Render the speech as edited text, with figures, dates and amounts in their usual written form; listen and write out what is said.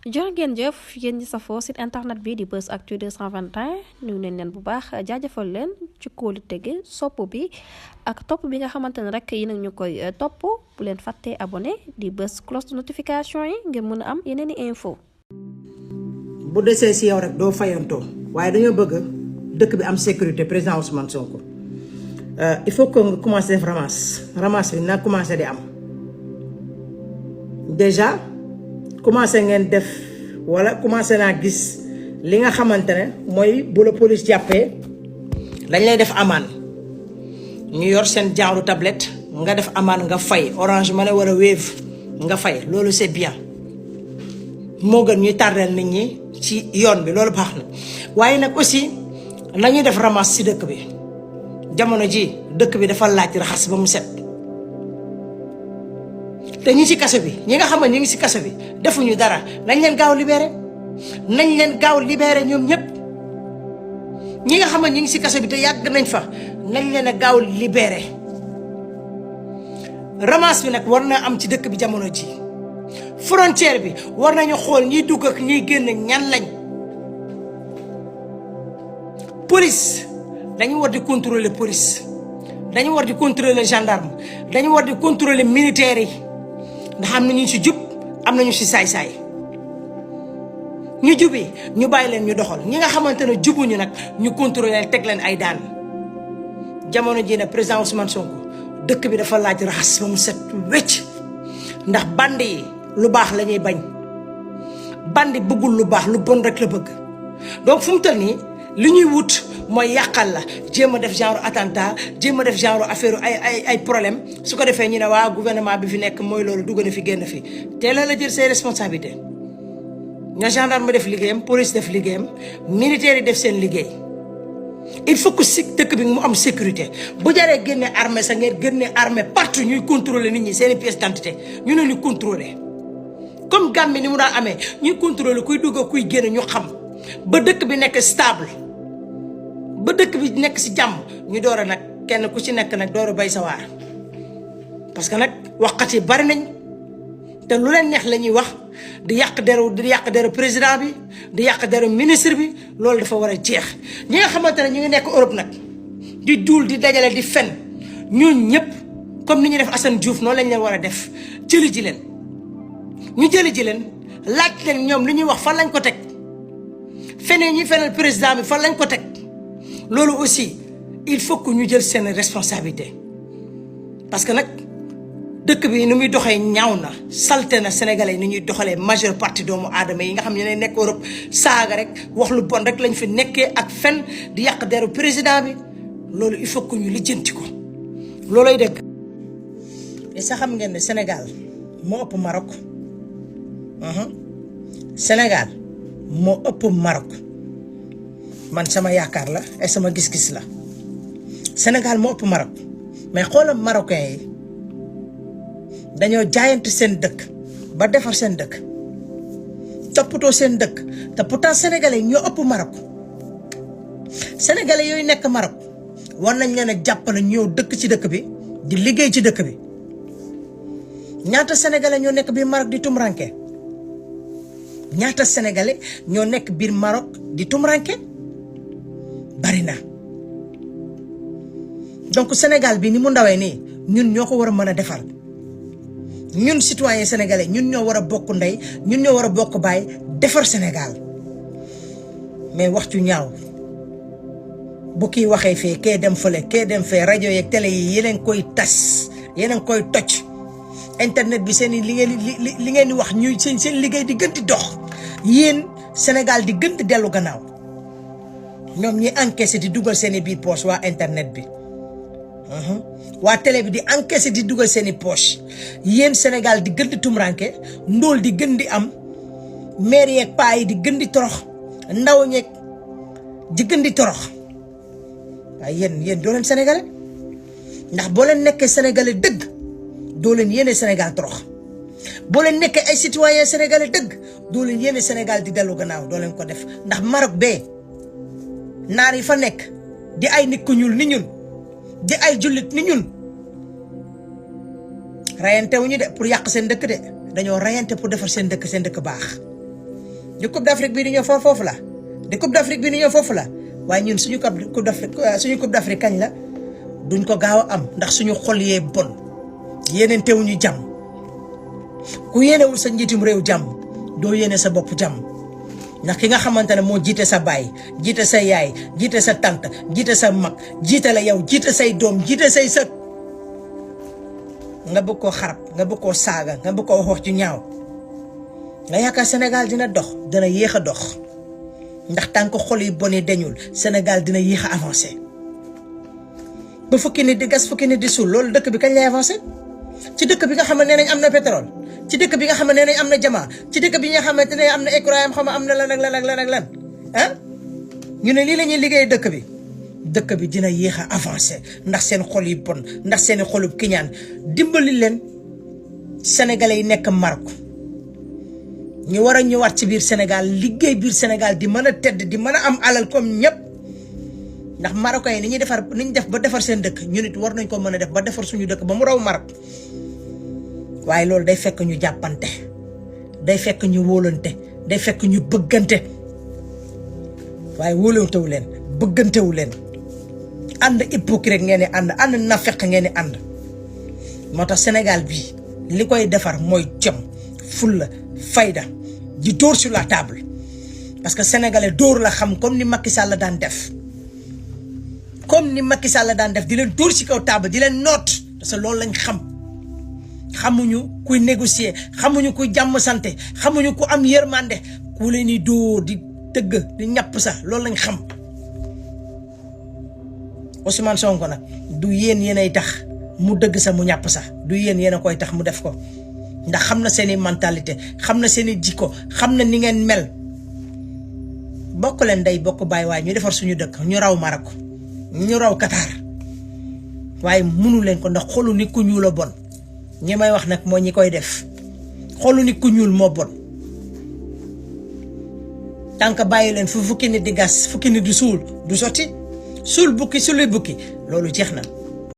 jërë ngeen jëf yéen ñi safoo site internet bi di Buzz Actu 221 nuyu nañ leen bu baax jaajëfal leen ci kóolu tege sopp bi ak topp bi nga xamante ne rek yi nag ñu koy topp bu leen fàttee abonné di bës cloche de notification yi ngir mën a am yeneen i info bu desee si yow rek doo fayantoo waaye dañoo bëgg dëkk bi am sécurité président Ousmane Sonko il faut que nga commencé def ramasse bi na commencé di am déjà commencé ngeen def wala commencé naa gis li nga xamante ne mooy bu la police jàppee dañ lay def amende ñu yor seen genre tablette nga def amende nga fay Orange Money wala Wave nga fay loolu c'est bien moo gën ñuy tardeel nit ñi ci yoon bi loolu baax na waaye nag aussi nañuy def ramasse ci dëkk bi jamono ji dëkk bi dafa laaj raxas ba mu set te ñi ci kaso bi ñi nga xam ne ñu ngi ci kaso bi defuñu dara nañ leen gaaw libéré nañ leen gaaw libéré ñoom ñëpp ñi nga xam ne ñu ngi ci kaso bi te yàgg nañ fa nañ leen a gaaw libéré ramasse bi nag war na am ci dëkk bi jamono ji frontière bi war nañu xool ñiy dugg ak ñiy génn ñan lañ police dañu war di contrôler police dañu war di contrôler gendarme dañu war di contrôler militaires yi ndax am na ñu ci jub am nañu ci saay-saay ñu jubi ñu bàyyi leen ñu doxal ñi nga xamante ne jubuñu nag ñu contrôler teg leen ay daan jamono ji nag président Ousmane Sonko dëkk bi dafa laaj raxas ba mu set wecc ndax bandi yi lu baax la ñuy bañ bandi bëggul lu baax lu bon rek la bëgg donc fu mu toll nii li ñuy wut mooy yàqal la jéem a def genre attentat jéem a def genre affaire ay problème su ko defee ñu ne waa gouvernement bi fi nekk mooy loolu dugg na fi génn fi teel la jël ses responsabilités nga gendarme def liggéeyam police def liggéeyam militaire yi def seen liggéey il faut que si dëkk bi mu am sécurité bu jaree génne armée sa ngeen génne armée partout ñuy contrôler nit ñi seeni pièces d'identité ñu ne ñu contrôler comme Gambie ni mu daan amee ñuy contrôler kuy dugg kuy génn ñu xam ba dëkk bi nekk stable ba dëkk bi nekk ci jàmm ñu door a nag kenn ku ci nekk nag door a bay sa waar parce que nag waxkat yi bari nañ te lu leen neex la ñuy wax di yàq deru président bi di yàq deru ministre bi loolu dafa war a jeex ñi nga xamante ne ñu ngi nekk Europe nag di duul di dajale di fen ñun ñëpp comme ni ñu def Assane Diouf noonu lañ leen war a def jëli ji leen ñu jëli ji leen laaj leen ñoom li ñuy wax fan lañ ko teg feneen ñuy fenal président bi fan lañ ko teg loolu aussi il faut que ñu jël seen responsabilité parce que nag dëkk bi ni muy doxee ñaaw na salte na sénégalais ni ñuy doxalee majeure partie doomu aadama yi nga xam ne nekk Europe saaga rek wax lu bon rek lañ fi nekkee ak fen di yàq deru président bi loolu il faut que ñu lijjanti ko loolay dëgg. et sax xam ngeen ne Sénégal moo ëpp Maroc Sénégal moo ëpp Maroc man sama yaakaar la et sama gis-gis la Sénégal moo ëpp Maroc mais xoolal marocain yi dañoo jaayante seen dëkk ba defar seen dëkk toppatoo seen dëkk te pourtant sénégalais yi ñoo ëpp Maroc sénégalais yooyu nekk Maroc war nañ leen a jàppale ñëw dëkk ci dëkk bi di liggéey ci dëkk bi ñaata sénégalais ñoo nekk biir Maroc di tumranke ñaata sénégalais ñoo nekk biir Maroc di tumranke bari na donc Sénégal bi ni mu ndawee nii ñun ñoo ko war a mën a defar ñun citoyen sénégalais ñun ñoo war a bokk ndey ñun ñoo war a bokk baay defar Sénégal mais wax ju ñaaw bu kii waxee fee kee dem fële kee dem fee rajo yeeg télé yi yeneen koy tas yeneen koy toj internet bi seen li ngeen di wax ñuy seen liggéey di gën di dox yéen Sénégal di gën di dellu gannaaw ñoom ñi encaissé di dugal seen i biir poche waa internet bi waa télé bi di encaissé di dugal seen i poche yéen Sénégal di gën di tumranke ndóol di gën di am maire yeeg paa yi di gën di torox ndaw ñeeg di gën di torox waaye yéen doo leen sénégalais ndax boo leen nekkee sénégalais dëgg doo leen yéene Sénégal torox boo leen nekkee ay citoyen sénégalais dëgg doo leen yéene Sénégal di dellu gannaaw doo leen ko def ndax Maroc bee naar yi fa nekk di ay nit ku ñuul ni ñun di ay jullit ni ñun rayante wuñu de pour yàq seen dëkk de dañoo rayante pour defar seen dëkk baax di Coupe d'Afrique bii di ñëw foofu la di Coupe d'Afrique bii di ñëw foofu la waaye ñun suñu Coupe d'Afrique kañ la duñ ko gaaw a am ndax suñu xol yee bon yéeneen teewuñu jàmm ku yéenewul sa njiitum réew jàmm doo yéene sa bopp jàmm ndax ki nga xamante ne moo jiite sa baay jiite sa yaay jiite sa tante jiite sa mag jiite la yow jiite say doom jiite say sët nga bëgg koo xarab nga bëgg koo saaga nga bëgg koo wax ci ñaaw nga yaakaar Sénégal dina dox dina yéex a dox ndax tant que xol yi bon yi dañul Sénégal dina yéex a avancé ba fukki nit di gas fukki nit di suul loolu dëkk bi kañ lay avancé ci dëkk bi nga xam ne nee nañ am na pétrole ci dëkk bi nga xam ne nee nañ am na jamaa ci dëkk bi nga xamante ne am na écureuil xam am na lan ak lan ah ñu ne lii la ñuy liggéey dëkk bi dina yéex a avancé ndax seen xol yi bon ndax seen xolub kiñaan dimbali leen sénégalais yi nekk Maroc ñu war a ñëwaat ci biir Sénégal liggéey biir Sénégal di mën a tedd di mën a am alal comme ñëpp ndax marocains yi ni ñu def ba defar seen dëkk ñu nit war nañ ko mën a def ba defar suñu dëkk ba mu raw Maroc waaye loolu day fekk ñu jàppante day fekk ñu wóolante day fekk ñu bëggante waaye wóolantewu leen bëggantewu leen ànd hypocrite ngeen di ànd nafeq ngeen di ànd moo tax Sénégal bii li koy defar mooy jom fulla fayda di dóor sur la table parce que sénégalais dóor la xam comme ni Macky Sall daan def di leen dóor ci kaw table di leen noot parce que loolu lañ xam xamuñu kuy négocier xamuñu kuy jàmm sante xamuñu ku am yërmande ku leen di dóor di tëgg di ñàpp sax loolu lañ xam Ousmane Sonko nag du yéenay tax mu dëgg sax mu ñàpp sax du yéen a koy tax mu def ko ndax xam na seeni mentalité xam na seeni jikko xam na ni ngeen mel bokk leen day bokk bàyyi waaye ñu defar suñu dëkk ñu raw Maroc ñu raw Qatar waaye munu leen ko ndax xolu nit ku ñuul a bon ñi may wax nag moo ñi koy def xolu nit ku ñuul moo bon tant que bàyyi leen fu fukki nit di gas fukki nit di suul du sotti suul bukki loolu jeex na